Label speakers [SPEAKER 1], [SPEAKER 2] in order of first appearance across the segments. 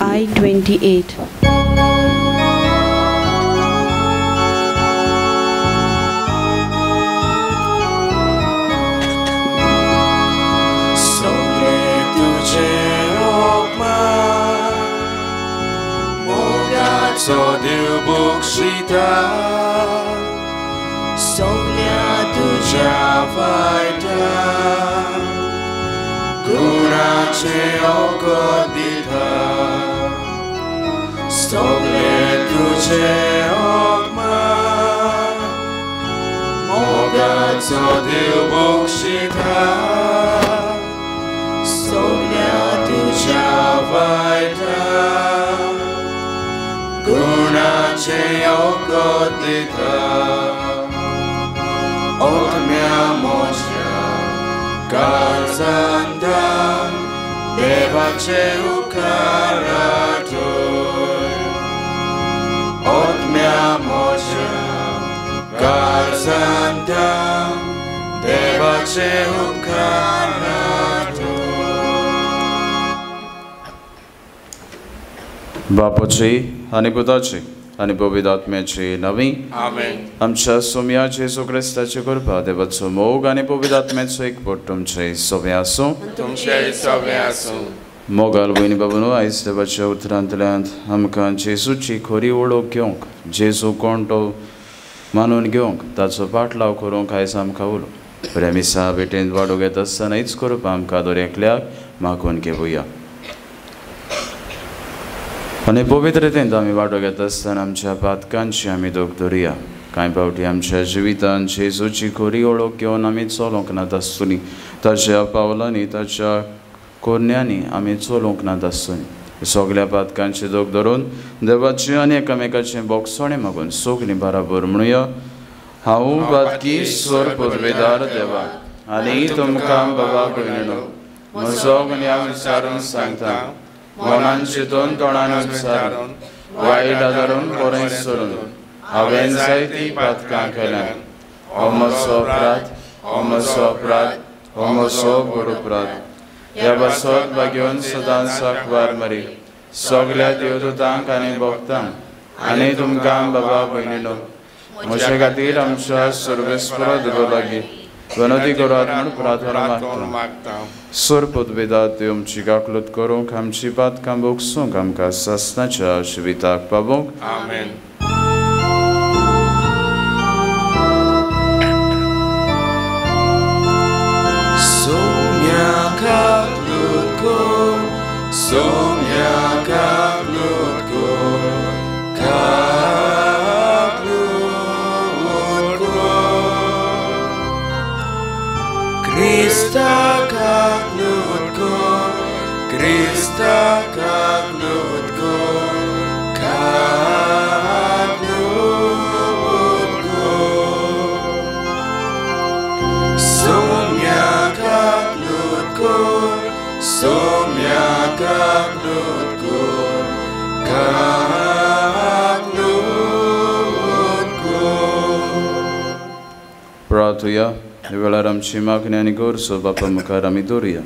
[SPEAKER 1] I-28.
[SPEAKER 2] So देव बक्षिता सगल्या तुज्या फायट्या गुणाचें वखद दिता सगलें तुजें अपमान मोगाचो देव बक्षिता सगल्या तुज्या फायट्या गुणाचें वखद दिता आत्म्या म्हज्या काळजांतल्यान देवाचे उपकार आठय आत्म्या म्हज्या काळजांतल्यान देवाचे उपकार आठय.
[SPEAKER 3] बापाची आनी पुताची आनी पवित्र आत्म्याची नवी
[SPEAKER 2] आमेन.
[SPEAKER 3] आमच्या सोम्या जेजू क्रिस्ताची कृपा, देवाचो मोग आनी पवित्र आत्म्याचो एकवट तुमचे सगळें आसूं.
[SPEAKER 2] तुमचेय सगळें आसूं.
[SPEAKER 3] मोगाल भयणी बाबूनो, आयज देवाच्या उतरांतल्यान आमकां जेजूची खरी वळख घेवंक, जेजू कोण तो मानून घेवंक, ताचो पाटलाव करूंक आयज आमकां उलो. बऱ्या मिसा भेटेंत वाडो घेत आसतना हीच कृपा आमकां दर एकल्याक मागून घेवया. आनी पवित्रतेंत आमी वांटो घेता आसतना आमच्या पातकांची आमी दोग धरुया. कांय फावटी आमच्या जिवितांत जेजूची खरी वळख घेवन आमी चलोवंक नात आसतली, ताच्या पावलांनी ताच्या कोरण्यांनी आमी चलोवंक नात आसतली. सगल्या पातकांची दोग धरून देवाची आनी एकामेकाचें बोगसणें मागून सगलीं बराबर म्हणुया, हांव पातकी स्वर पदवेदार देवा आनी तुमकां बाबा भयणीनो म्हजो गुन्यांव विचारून सांगता, मनान चिंतून तोंडान उच्चारून वायट आदारून बरें सोडून हांवें जायतीं पातकां केल्यात. हो म्हजो अपराध, हो म्हजो अपराध, हो म्हजो व्हड अपराध. ह्या पासत भाग्योन सदांच साकवार मरी सगल्या देवदूतांक आनी भक्तांक आनी तुमकां बाबा भयणीनो म्हजे खातीर आमच्या सर्वेस्पर देवा लागीं विनंती करात म्हूण प्रार्थना मागता. सोर पदवेदात देव आमची काकलूत करूंक, आमची पातकां भोगसूंक, आमकां सासणाच्या जिविताक पावोवंक.
[SPEAKER 2] आमेन. सोम्या काकलूत कर, सोम्या काकलूत कर, काकलूत कर. क्रिस्ता काकलूत कर, क्रिस्ता काकलूत कर, काकलूत कर. सोम्या काकलूत कर, सोम्या काकलूत कर, काकलूत कर.
[SPEAKER 3] प्रार्थुया. ह्या वेळार आमची मागणी आनी गरजो बापा मुखार आमी दवरुया.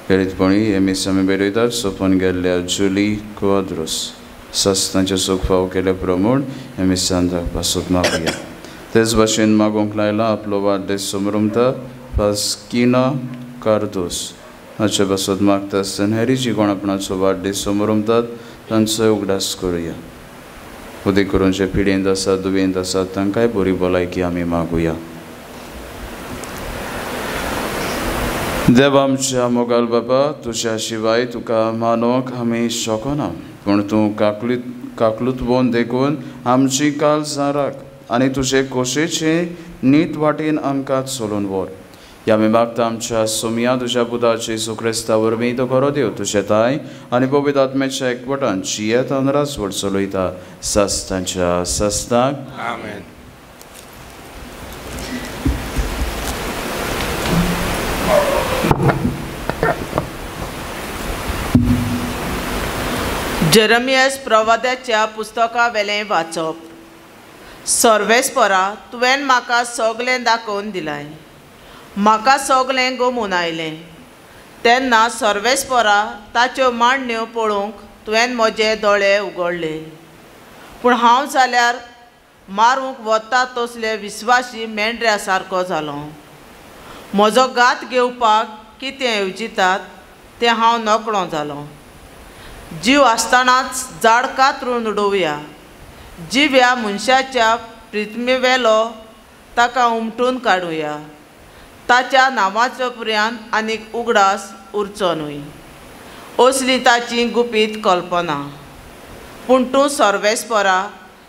[SPEAKER 3] खेरीतपणी हे मीस आमी भेटयतात सोंपून गेल्ल्या जुली क्वाद्रोस सस्तांचें सूख फाव केले प्रमाण हे मिसान पासत मागुया. तेच भाशेन मागूंक लायला आपलो वाडदीस समरमता पास्किना कार्दोस हाचे पासत मागता आसतना हेरी कोण आपणाचो वाडदीस समरमतात तांचो उगडास करुया. उदीक करून जे पिडेंत आसात, दुयेंत आसात तांकांय बरी भलायकी आमी मागुया. देवा आमच्या मोगाल बाबा, तुज्या शिवाय तुका मानूंक आमी शकना, पूण तूं काकलूत वोन देखून आमची काळजां राख आनी तुजे कोशेचे नीट वाटेन आमकां चलोवन व्हर. ह्या आमी मागता आमच्या सोमया तुज्या पुता जेजू क्रिस्ता वरवीं, तो खरो देव तुजें ताय आनी पवित्र आत्म्याच्या एकवटान जियेत आनी राजवट चलयता सस्तांच्या सस्ताक.
[SPEAKER 2] आमेन.
[SPEAKER 4] जेरमियास प्रवाद्याच्या पुस्तकावेलें वाचप. सर्वेस्परा, तुवें म्हाका सगळें दाखोवन दिलाय, म्हाका सगळें गमून आयलें. तेन्ना सर्वेस्परा ताच्यो मांडण्यो पळोवंक तुवें म्हजे दोळे उगडले. पूण हांव जाल्यार मारूंक वता तसले विस्वाशी मेंढऱ्या सारको जालो. म्हजो घात घेवपाक कितें येवजितात तें हांव नकळो जालो. जीव आसतनाच झाड कातरून उडोवया, जिव्या मनशाच्या प्रिथमीवेलो ताका उमटून काडुया, ताच्या नांवाचो पुर्यान आनीक उगडास उरचो न्हय, असली ताची गुपीत कल्पना. पूण तूं सर्वेस्परा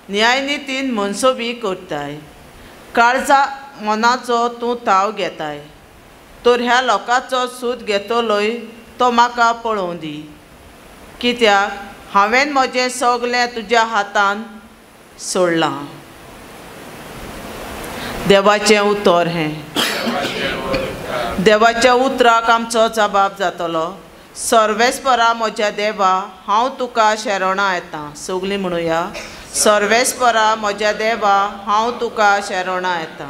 [SPEAKER 4] न्यायनितीन मनसोबी करताय, काळजा मनाचो तूं थाव घेताय. तर ह्या लोकांचो सूद घेतलोय तो म्हाका पळोवं दी, कित्याक हांवें म्हजें सगलें तुज्या हातान सोडलां. देवाचें उतर हें. देवाच्या उतराक आमचो जबाब जातलो. सर्वेस्परा म्हज्या देवा, हांव तुका शरणां येता. सगलीं म्हणुया, सर्वेस्परा म्हज्या देवा, हांव तुका शरणां येता.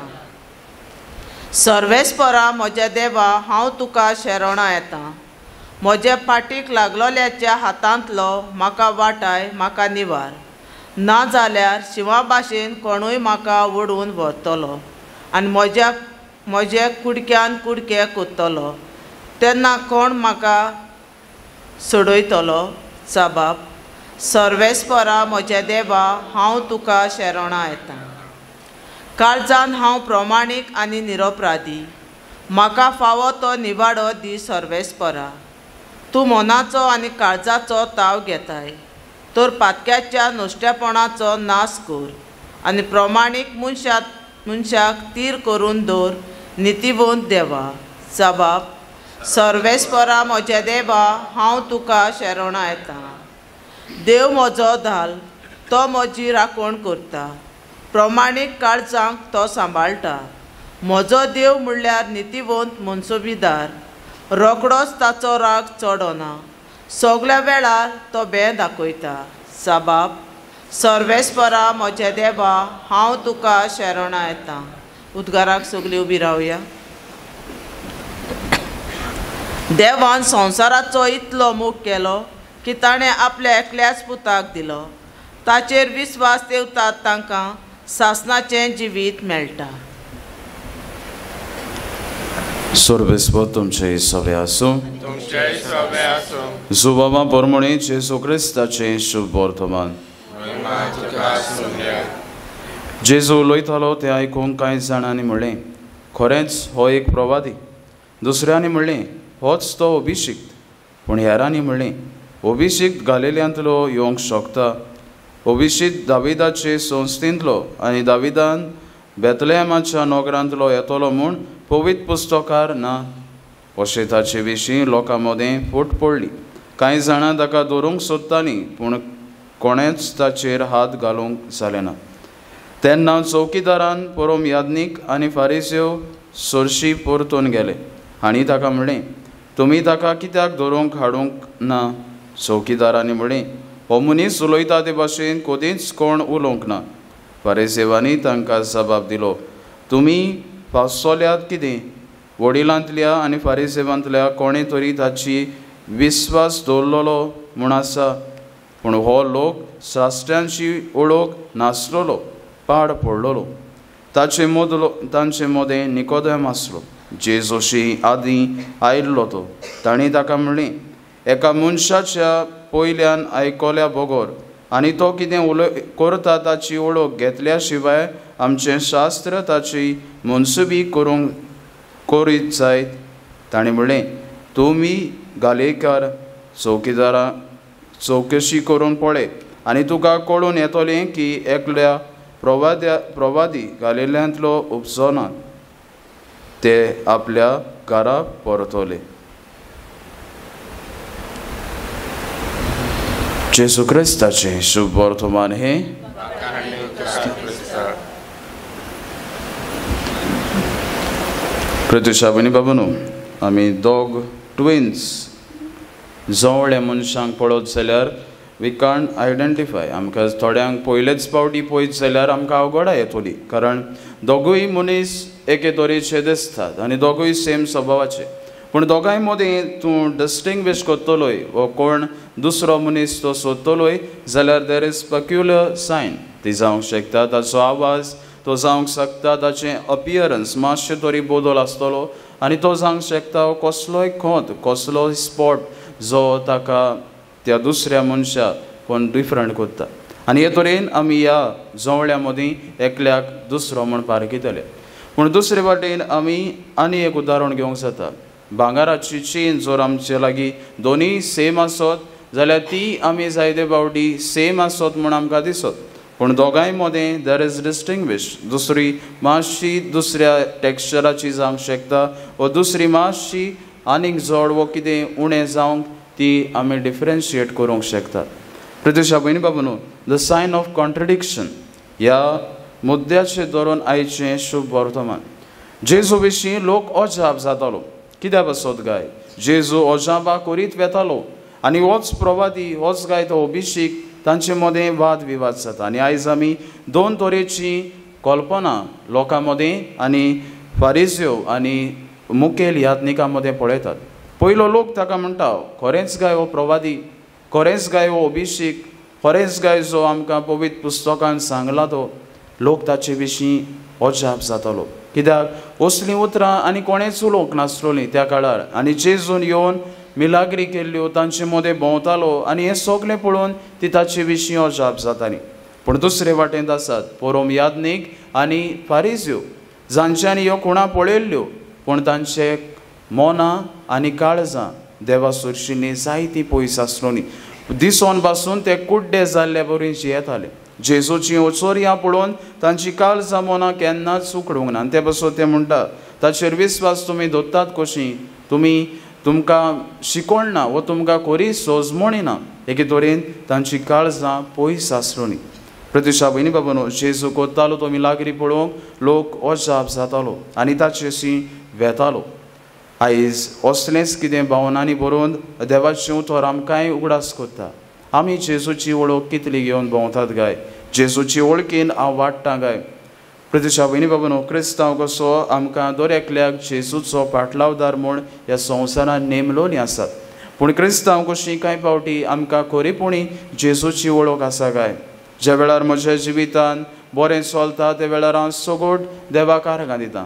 [SPEAKER 4] सर्वेस्परा म्हज्या देवा, हांव तुका शरणां येता. म्हज्या पाटीक लागलोल्याच्या हातांतलो म्हाका वाटाय, म्हाका निवार. ना जाल्यार शिंवा भाशेन कोणूय म्हाका ओडून व्हरतलो आनी म्हज्या कुडक्यान कुडके कोत्तलो. तेन्ना कोण म्हाका सोडयतलो? जबाब, सर्वेस्परा म्हज्या देवा, हांव तुका शरणां येता. काळजान हांव प्रमाणीक आनी निरपराधी, म्हाका फावो तो निवाडो दी सर्वेस्परा. तूं मनाचो आनी काळजाचो ताव घेताय, तर पातक्याच्या नुस्तेपणाचो नाश कर आनी प्रमाणीक मनशाक तीर करून दवर नितीवंत देवा. जबाब, सर्वेस्परा म्हज्या देवा, हांव तुका शरणां येता. देव म्हजो धाल, तो म्हजी राखण करता, प्रमाणीक काळजांक तो सांबाळटा. म्हजो देव म्हणल्यार नितीवंत मनसोबीदार, रोकडोच ताचो राग चडना, सगल्या वेळार तो बें दाखयता. जबाब, सर्वेस्परा म्हज्या देवा, हांव तुका शरणां येता. उद्गाराक सगळीं उबी रावया. देवान संवसाराचो इतलो मोग केलो की ताणें आपल्या एकल्याच पुताक दिलो, ताचेर विस्वास देवतात तांकां सासणाचें जिवीत मेळटा.
[SPEAKER 3] सर्वेस्पर तुमचे सवे आसूं. जुबाबा परमणे जेजू क्रिस्ताचें शुभ वर्तमान. जेजू उलयतालो तें आयकूंक कांय जाणांनी म्हणलें, खरेंच हो एक प्रवादी. दुसऱ्यांनी म्हणलें, होच तो अभिषिक्त. पूण हेरांनी म्हणलें, अभिषिक्त गालिल्यांतलो येवंक शकता? अभिषिक्त दाविदाचे संस्थेंतलो आनी दाविदान बेतलेहमाच्या नगरांतलो येतलो म्हूण पवित्र पुस्तकार ना. अशें ताचे विशीं लोकां मदें फूट पडली. कांय जाणां ताका धरूंक सोदतालीं, पूण कोणेंच ताचेर हात घालूंक जालें ना. तेन्ना चौकीदारान परम याज्ञीक आनी फारीसेव सरशी परतून गेले आनी ताका म्हणलें, तुमी ताका कित्याक धरूंक हाडूंक ना? चौकीदारांनी म्हणलें, हो मनीस उलयता ते भाशेन कदींच कोण उलोवंक ना. फारीसेवांनी तांकां जबाब दिलो, तुमी फासोल्यात कितें? वडिलांतल्या आनी फारीसेवांतल्या कोणें तरी ताची विस्वास दवरलेलो म्हूण आसा, पूण हो लोक शास्त्र्यांची ओळख नासलेलो, पाड पडलेलो. ताचे मदलो तांचे मदें निकोदेम आसलो, जेजूशी आदीं आयिल्लो तो. तांणी ताका म्हणलें, एका मनशाच्या पयल्यान आयकल्या बगर आनी तो कितें उलय करता ताची वळख घेतल्या शिवाय आमचें शास्त्र ताची मनसुबी करूंक करीत जायत. ताणें म्हणलें, तुमी गालेकार चौकीदारां चवकशी करून पळय आनी तुका कळून येतलें की एकल्या प्रवादी गालिल्यांतलो उपजो ना. ते आपल्या घरा परतले. जेजू क्रिस्ताचें शुभ वर्तमान हें. प्रत्युषा भयणी बाबानो, आमी दोग ट्विन्स जवळ्या मनशांक पळयत जाल्यार we can't identify. आमकां थोड्यांक पयलेच पावटी पळयत जाल्यार आमकां अवघडा येतली, कारण दोगूय मनीस एके तरेचे दिसतात आनी दोगूय सेम स्वभावाचे. पूण दोगांय मदीं तूं डिस्टिंग्विश करतलोय वो कोण दुसरो मनीस तो सोदतलोय जाल्यार there is पक्युलर सायन. ती जावंक शकता ताचो आवाज, तो जावंक शकता ताचें अपियरन्स मातशें तरी बदल आसतलो आनी तो जावंक शकता कसलोय खोंत, कसलोय स्पॉट जो ताका त्या दुसऱ्या मनशा कोण डिफरंट करता. आनी हे तरेन आमी ह्या जोवळ्या मदीं एकल्याक दुसरो म्हूण पारखितले. पूण दुसरे वाटेन आमी आनी एक उदाहरण घेवंक जाता. भांगराची चेन जर आमचे लागीं दोनूय सेम आसत जाल्यार ती आमी जायते फावटी सेम आसत म्हूण आमकां दिसत, पूण दोगांय मदें there is distinguish. दुसरी मातशी दुसऱ्या टॅक्स्चराची जावंक शकता वा दुसरी मातशी आनीक जड वो कितें उणें जावंक ती आमी डिफरन्शिएट करूंक शकतात. प्रतिशा भयणी बाबू, the sign of contradiction ह्या मुद्द्याचेर धरून आयचें शुभ वर्तमान. जेजू विशीं लोक अजाप जातालो. कित्याक पासत गाय जेजू अजापा करीत वेतालो आनी होच प्रवादी, होच गाय तो अभिषेक, तांचे मदें वाद विवाद जाता. आनी आयज आमी दोन तरेची कल्पना लोकां मदें आनी फारिज्यो आनी मुखेल याज्ञिकां मदें पळयतात. पयलो लोक ताका म्हणटा खरेंच गाय हो प्रवादी, खरेंच गाय हो अभिषेक, खरेंच गाय जो आमकां पवित्र पुस्तकान सांगला तो. लोक ताचे विशीं अजाप जातालो कित्याक असलीं उतरां आनी कोणेंच उलोवंक नासलोलीं त्या काळार. आनी जेजून येवन मिलाग्री केल्ल्यो, तांचे मदें भोंवतालो आनी हें सगळें पळोवन ती ताचे विशीं अजाप जाताली. पूण दुसरे वाटेंत आसात पोरोम याज्ञीक आनी फारिज्यो, जांच्यांनी ह्यो खुणा पळयल्ल्यो पूण तांचे मनां आनी काळजां देवा सुरशींनी जायतीं पयस आसलोलीं. दिसोन पासून ते कुड्डे जाल्ले बरी जियेताले. जेजूची ओचोरयां पळोवन तांची काळजां मनां केन्नाच उकडूंक ना. आनी ते पासून ते म्हणटा ताचेर विस्वास तुमी दवरतात कशी, तुमी तुमकां शिकोण ना वो तुमकां खरी सोजमणी ना. एके तरेन तांची काळजां पयस आसलोलीं. प्रतिशा भयणी बाबानो, जेजू कोत्तालो तो मिलाग्री पळोवंक लोक अजाप जातालो आनी ताचेशी वेतालो. आयज असलेंच कितें भावनांनी बरोवन देवाचें उतर आमकांय उगडास करता. आमी जेजूची वळख कितली घेवन भोंवतात गाय, जेजूची वळखीन हांव वाडटां गाय. प्रतिशा भयणी बाबानो, क्रिस्तांव कसो आमकां दर एकल्याक जेजूचो पाटलावदार म्हूण ह्या संवसारांत नेमलोनी आसात. पूण क्रिस्तांव कशी कांय फावटी आमकां खरेपणी जेजूची वळख आसा गाय. ज्या वेळार म्हज्या जिवितान बरें चलता त्या वेळार हांव सगोट देवाक आर्गां दितां,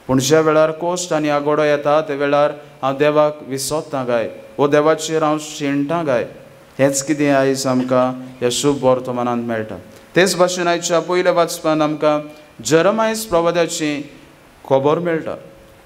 [SPEAKER 3] पूण ज्या वेळार कोश्ट आनी आगोडो येता त्या वेळार हांव देवाक विसरतां गाय, वो देवाचेर हांव शिणटां गाय. हेंच कितें आयज आमकां ह्या शुभ वर्तमानांत मेळटा. तेच भाशेन आयच्या पयल्या वाचपान आमकां जेरमायस प्रवाद्याची खबर मेळटा.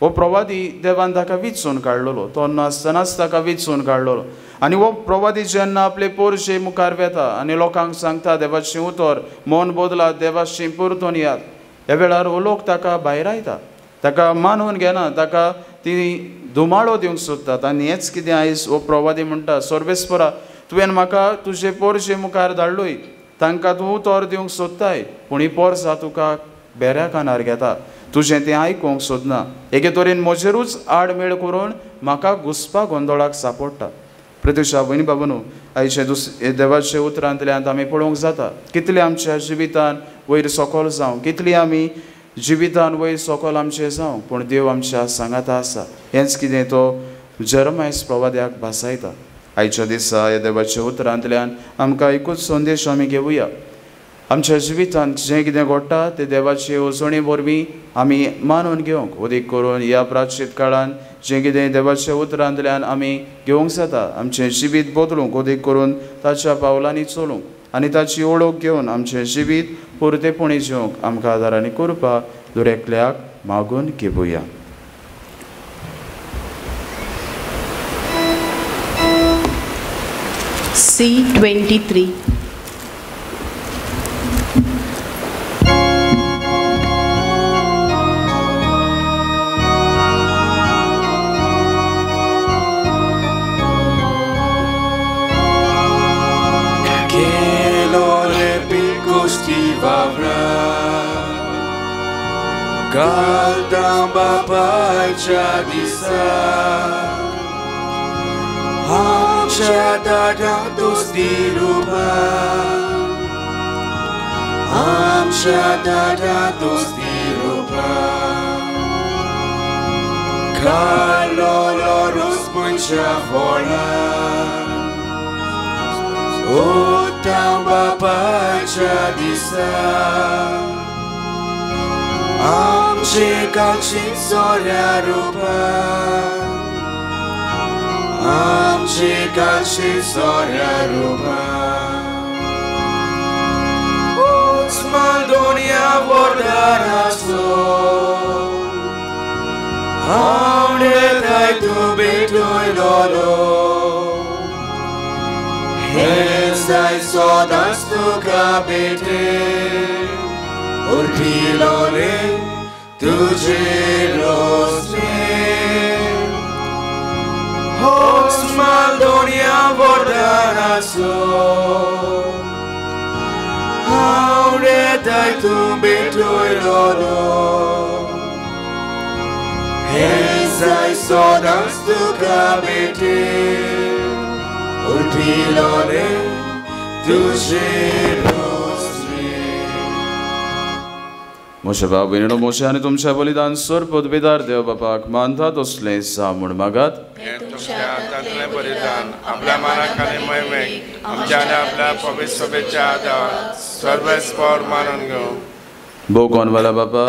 [SPEAKER 3] हो प्रवादी देवान ताका विचून काडलेलो, तो नासतनाच ताका विचून काडलेलो. आनी हो प्रवादी जेन्ना आपले पोरशे मुखार वेता आनी लोकांक सांगता देवाचें उतर, मन बदला, देवाचें परतून याद, ह्या वेळार हो लोक ताका भायरायता, ताका मानून घेना, ताका ती धुमाळो दिवंक सोदतात. आनी हेंच कितें आयज हो प्रवादी म्हणटा, सर्वेस्परा तुवें म्हाका तुजे पोरशे मुखार धाडलोय, तांकां तूं उतर दिवंक सोदताय, पूण ही पोरसां तुका बेऱ्या कानार घेता, तुजें तें आयकूंक सोदना. एके तरेन म्हजेरूच आडमेळ करून म्हाका घुसपा गोंदळाक सापडटा. प्रतिशा भयणी बाबानो, आयचे दुसरे देवाचे उतरांतल्यान आमी पळोवंक जाता कितले आमच्या जिवितान वयर सकल जावं, कितली आमी जिवितान वयर सकल आमचें जावं, पूण देव आमच्या सांगाता आसा. हेंच कितें तो जेरमायस प्रवाद्याक भासायता. आयच्या दिसा ह्या देवाच्या उतरांतल्यान आमकां एकूच संदेश आमी घेवया. आमच्या जिवितांत जें कितें घडटा तें देवाचे येवजणे वरवीं आमी मानून घेवंक, अदीक करून ह्या प्राचीत काळान जें कितें देवाच्या उतरांतल्यान आमी घेवंक जाता, आमचें जिवीत बदलूंक, अदीक करून ताच्या पावलांनी चलूंक आनी ताची वळख घेवन आमचें जिवीत पुरतेपणी जिवंक आमकां आदारांनी करपाक दरेकल्याक मागून घेवया.
[SPEAKER 1] C23.
[SPEAKER 2] Galdang babaja disa Amcha dadatus dirupa Amcha dadatus dirupa घालोलो रुस्पूंच्या फोंडान उत्तम बापाच्या दिसा आमचे काळशी सोऱ्या रुपान आमचे काळशी सोऱ्या रुपान उस्माल दोनया वरदानाचो हांव तूं भेटयलोलो हे जाय सदांच तुका भेटे उरपिलोले तुझे रोसने होच माल दोनया वरदानाचो हांव तूं भेटयलोलो हे जाय सदांच तुका भेटे उरपिलोले तुझे रोसने.
[SPEAKER 3] मोशे बाब भयणीनो मोशे आनी तुमच्या बलिदान सोर पदवेदार देव बापाक मानता तसलें जा म्हूण मागात.
[SPEAKER 5] तुमच्या हातांतलें बलिदान आपल्या मानाक आनी महिमेक आमच्या आनी आपल्या पवित्र सभेच्या आदार सर्वेस्पर मानून घेवं.
[SPEAKER 3] भोगोनवाला बापा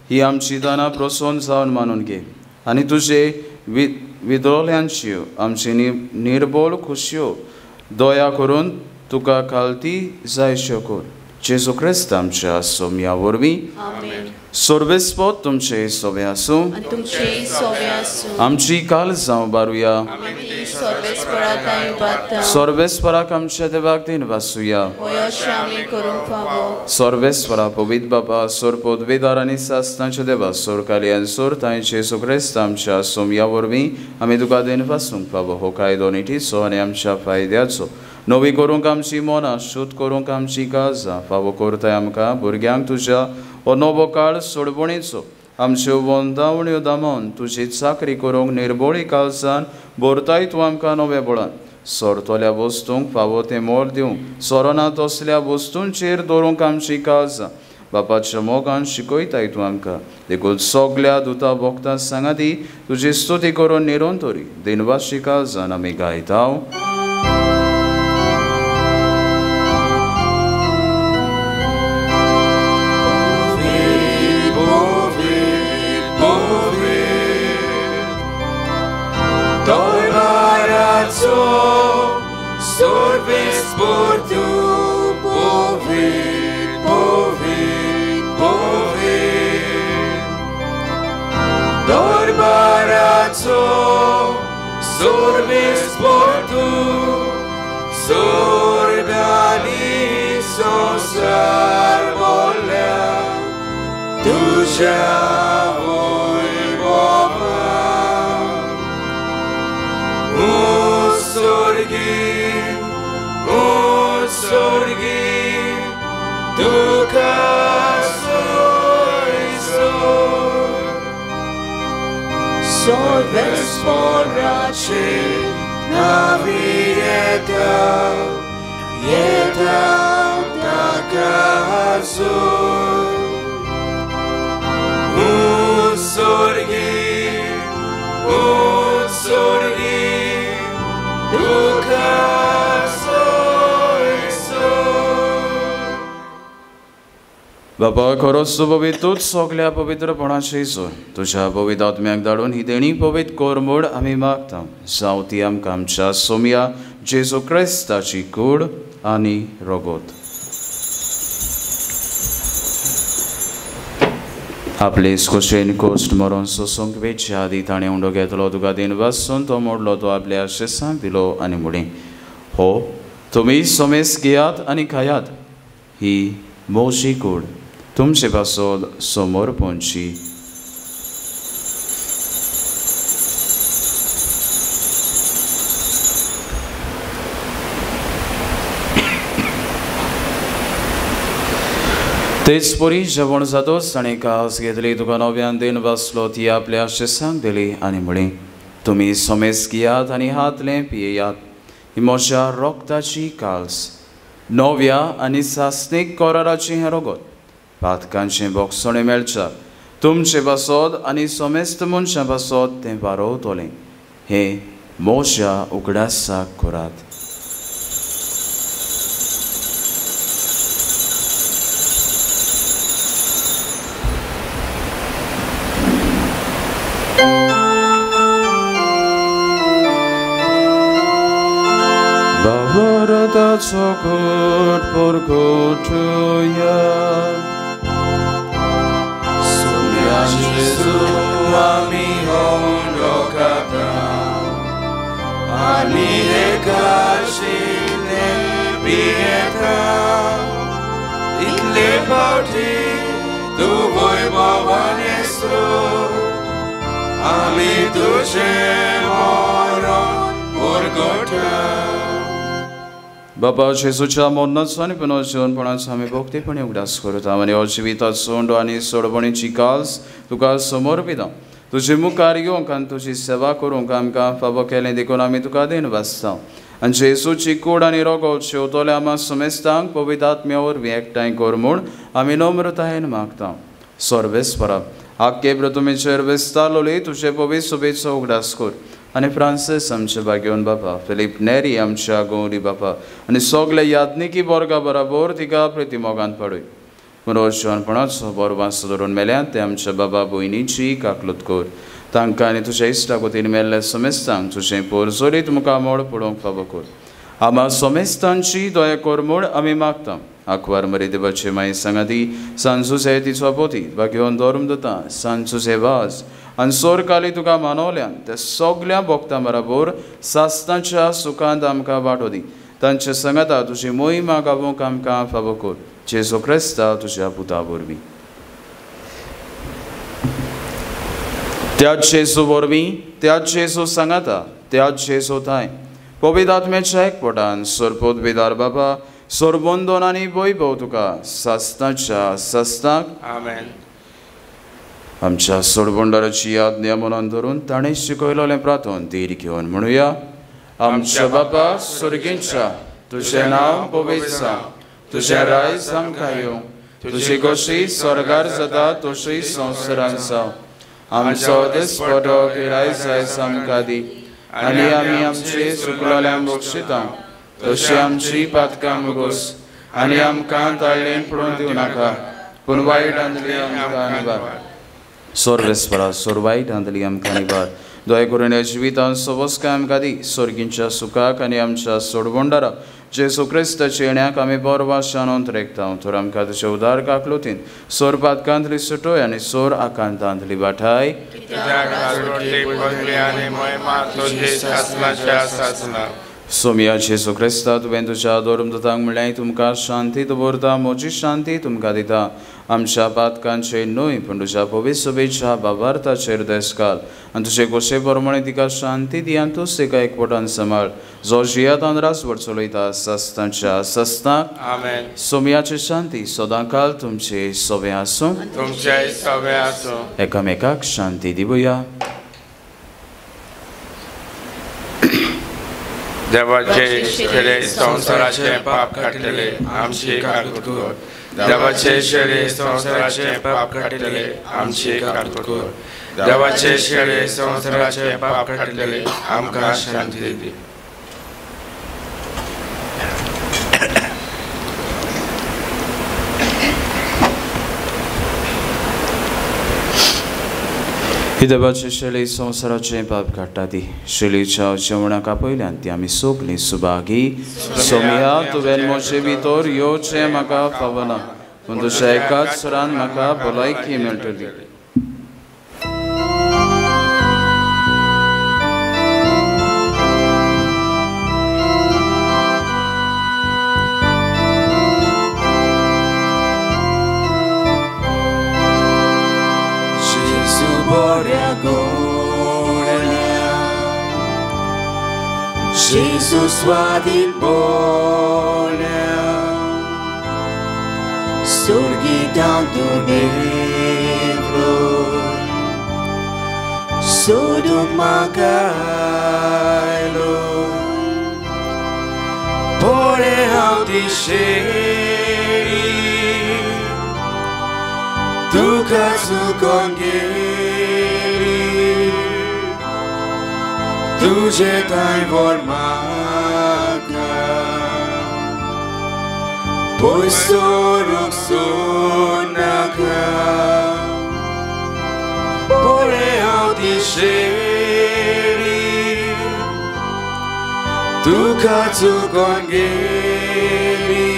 [SPEAKER 3] ही आमची दानां प्रसन्न जावन मानून घे आनी तुजे विद्रोल्यांच्यो आमची निर्बोल खुशयो दया करून तुका खालती जायश्यो कर. जेजू क्रिस्त आमच्या सोम्या वरवीं. सर्वेस्पोत तुमचे सोबे आसूं. आमची काल जावं बारुया. सर्वेस्पराक आमच्या देवाक दिन वासुया. सर्वेस्परा पवित्र बापा सोर पदवेदार आनी सासनाच्या देवा सोरकाली आनी सोर तांय जेजू क्रिस्त आमच्या सोम्या वरवीं आमी तुका दिन वासूंक फावो. हो कायदो निटीचो आनी आमच्या फायद्याचो नवी करूंक आमची मनां शुद्ध करूंक आमची काळजां फावो करताय आमकां भुरग्यांक तुज्या हो नवो काळ सोडवणेचो आमच्यो वंदावण्यो दामोवन तुजी चाकरी करूंक निर्बोळी काळजान भरताय तूं आमकां नव्या बळान. सोरतल्या वस्तूंक फावो तें मोल दिवंक सोरना तसल्या वस्तूंचेर दवरूंक आमची काळजां बापाच्या मोगान शिकयताय तूं आमकां. देखून सगल्या दुता भोगता सांगाती तुजी स्तुती करून निरंतरी दिनवाशी काळजान आमी गायता. बाबा खरोच तूं पवित्र तूंच सगल्या पवित्रपणाचे जोर तुज्या पवित्र आत्म्याक धाडून ही देणी पवित्र कर म्हूण आमी मागता. जावं ती आमकां आमच्या सोम्या जेजू क्रिस्ताची कूड आनी रगत. आपले खोशेन कोश्ट मरोन सोसूंक वेच्या आदी ताणें उंडो घेतलो तुका दिन वासून तो मोडलो तो आपल्या शेसांक दिलो आनी म्हणलें, हो तुमी सोमेस घेयात आनी खायात, ही म्हजी कूड तुमचे पासत समर्पणची. तेच परी जेवण जातोच ताणें कास घेतली तुका नव्यान दिन वाचलो ती आपल्या शेसांक दिली आनी म्हणलें, तुमी सोमेस घेयात आनी हातलें पियेयात, ही म्हज्या रोगताची काल्स नव्या आनी सासणीक कराराचें हें रगत पातकांचें बोगसणें मेळच्या तुमचे पासत आनी समेस्त मनशां पासत तें वारोवतलें. हें म्हज्या उगडासाक करात. Bavarataço kut porkotuya Sumya Jesu
[SPEAKER 2] ami hondokata ani ekashile pieta itle pauti tu voivovanesu ami tuje moron porkota.
[SPEAKER 3] बाबा जेजूच्या मरणाचो आनी पुनर्जीवनपणाचो आमी भक्तीपणी उगडास करता आनी हो जिविताचो उंडो आनी सोडवणीची कास तुका समर्पिता. तुजे मुखार येवंक आनी तुजी सेवा करूंक आमकां फावो केलें देखून आमी तुका देन वाचता आनी जेजूची कूड आनी रोगोत शेवतले आमा समेस्तांक पवित्र आत्म्या वरवीं एकठांय कर म्हूण आमी नम्रतायेन मागता. सर्वेस्परा आख्खे प्रतुमेचेर वेस्तालोली तुजे पवित्र सभेचो उगडास कर आनी फ्रांसीस आमचे भाग्योन बापा, फिलीप नेरी आमच्या गौरी बापा आनी सगळे याज्ञिकी वर्गा बराबर तिका प्रतिमोगान पडूय. पुनर्जीवनपणाचो बरो धरून मेल्यात ते आमच्या बाबा भयणीची काकलूत कर. तांकां आनी तुज्या इश्टा वतीन मेल्ल्या समेस्तांक तुजें पोरजोरीत मुखामळ पळोवंक फावो कर. आमा समेस्तांची दया कर म्हूण आमी मागता. आंकवार मरी देवाचे माई सांगाती सांजुसे तिचो पोती भाग्योन धर्म दिता सांजुसे वास आनी सोरकाली तुका मानवल्यान त्या सगल्या भक्तां बराबर सासनाच्या सुखांत आमकां वांटो दी. तांचे सांगाता तुजी मोहिमा गावोंक आमकां फावो कर. जेजू क्रिस्ता तुज्या पुता वरवीं. त्याच जेजू वरवीं, त्याच जेजू सांगाता, त्याच जेजू थांय पवित्र आत्म्याच्या एकवटान सरपोत बेदार बाबा सोरबंदोन आनी वैभव तुका सासनाच्या सासनाक.
[SPEAKER 5] आमेन.
[SPEAKER 3] आमच्या सोडबंडाराची याद नियमनान धरून ताणें शिकयलेलें प्रार्थन धीर घेवन म्हणुया. आमच्या बापा स्वर्गींच्या, तुजें नांव पवित्र जावं, तुजें राज आमकां येवं, तुजी कशी स्वर्गार जाता तशी संवसारांत जावं. आमचो दिसपटो गिरायक आयज आमकां दी आनी आमी आमचे चुकलेल्यांक बक्षिता तशी आमची पातकां मुगोस आनी आमकां ताळ्ळेन पडून दिवं नाका, पूण वायट आंदली आमकां निवार. सोर्वेस्परा सोर वायट आंदली आमकां निवार. दया करून ह्या जिवितांत सोबसकाय आमकां दी. सोर्गींच्या सुखाक आनी आमच्या सोडवंडारा जेजू क्रिस्ताच्या येण्याक आमी बरो वाशान रेखता. तर आमकां तुजे उदार काकलुतीन सोर पातकांतली सुटोय आनी सोर आकांतांतली वाठाय. सोमया जेजू क्रिस्ता तुवें तुज्या धर्मदूतांक म्हणल्यार तुमकां शांती दवरता, म्हजी शांती तुमकां दिता. आमच्या पातकांचेर न्हय पूण तुज्या पवित्र सभेच्या बाबार्थाचेर दयस घाल आनी तुजे गोशे प्रमाणे तिका शांती दी आनी तूंच तिका एकवटान सांबाळ, जो जियातान रासभर चलयता सासनाच्या सासनाक.
[SPEAKER 5] आमेन.
[SPEAKER 3] सोमयाची शांती सदांकाल तुमचे सवे आसूं.
[SPEAKER 5] तुमचे सवे आसूं.
[SPEAKER 3] एकामेकाक शांती दिवया.
[SPEAKER 5] देवाचे शेळे संवसाराचे पाप काडटले आमची काकूत कर. देवाचे शेळे संवसाराचे पाप काडटले आमची काकूत कर. देवाचे शेळे संवसाराचे पाप काडटले आमकां शांती दी.
[SPEAKER 3] ही देवाची शेळी संवसाराचें पाप काडटा ती शेळीच्या जेवणाक आपयल्यान ती आमी सगलीं सुभागी. सोमया तुवें म्हजे भितर येवचें म्हाका फावना, पूण तुज्या एकाच सुरान म्हाका भलायकी मेळटली.
[SPEAKER 2] Gesù swadin bola Surgitantu devro Sudung makailo Pore hauti sheri तुका चुकोन गेली तुजे थंय व्हर म्हाका पयस दवरूंक सोडनाका पळय हांव ती शेळी तुका चुकोन गेली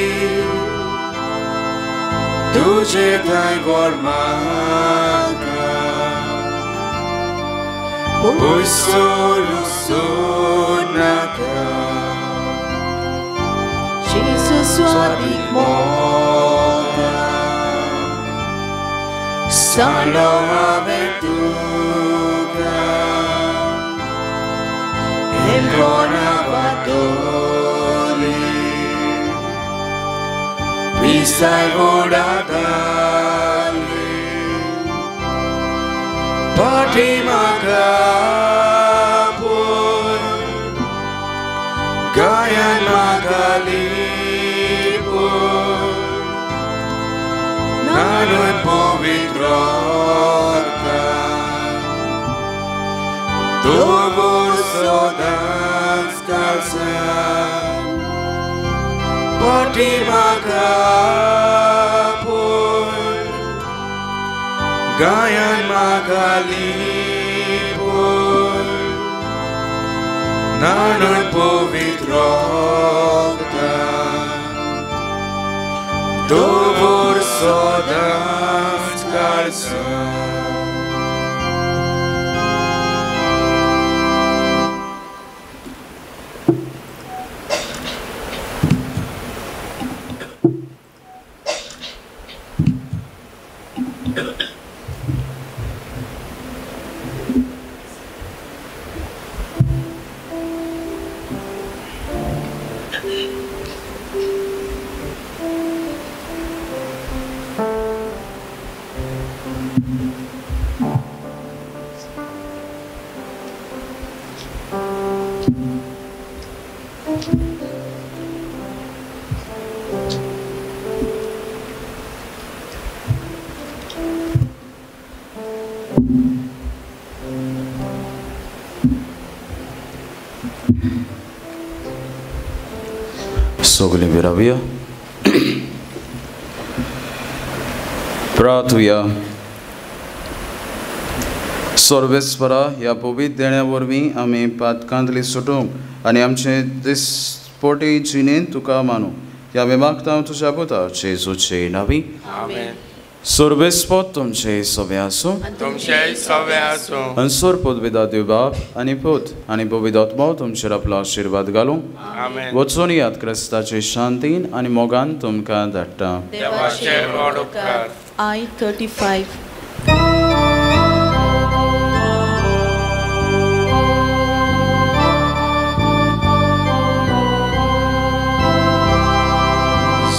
[SPEAKER 2] तुजे थंय व्हर म्हाका पयस दवरूंक सोडनाका
[SPEAKER 1] जेजू स्वादीक
[SPEAKER 2] मोगा सांगलो हांवें तुका हेमकोणा वाटोली पिसाय वोडाताली पाटी म्हाका पळय गायन म्हाका लिपय नानून पवित्र दवर सदांच काळजान पाटी म्हाका पळय गायन म्हाका लिपय नानून पवित्र दवर सदांच काळजान.
[SPEAKER 3] सगळीं विरावया प्रार्थुया. सर्वेस्परा ह्या पवित्र देण्या वरवीं आमी पातकांतली सुटूंक आनी आमचे दिसपोटी जिणेंत तुका मानू ह्या आमी मागता तुज्या पुता जेजूचे नांवी.
[SPEAKER 5] आमेन.
[SPEAKER 3] सर्वेस्पत तुमचे सवे आसूं
[SPEAKER 5] तुमचेय सवे आसूं.
[SPEAKER 3] आनी सोर देव बाप आनी पूत आनी पवित्र आत्मो तुमचेर आपलो आशिर्वाद घालूं.
[SPEAKER 5] आमेन.
[SPEAKER 3] वचून याद क्रिस्ताचे शांतीन आनी मोगान तुमकां धाडटा.
[SPEAKER 5] देवाचे व्हड उपकार.
[SPEAKER 1] I-35.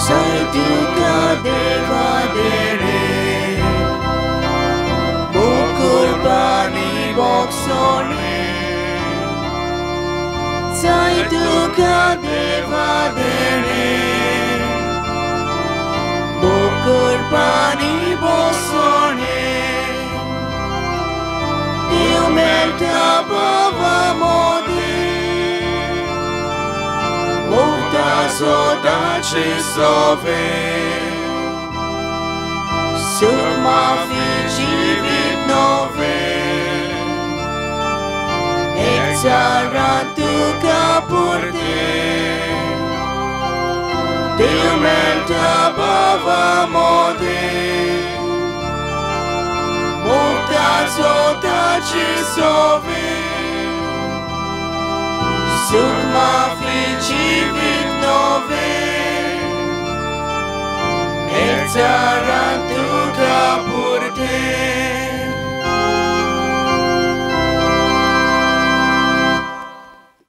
[SPEAKER 2] जाय तुका देवा देणे कुर्बानी बोक्सोणे जाय तुका देवा देणे कुर्बानी बोक्सोणे देव मेळटा बाबा मोदी मुक्ता सोदाची सोवे सुख माफी जिवीत नवे एकचारान तुका पुरते देव मेळटा बाबा मोदी मुक्ता सोदाची सोवे सुख माफी जिवीत नवे एकचारान तुका पुरते.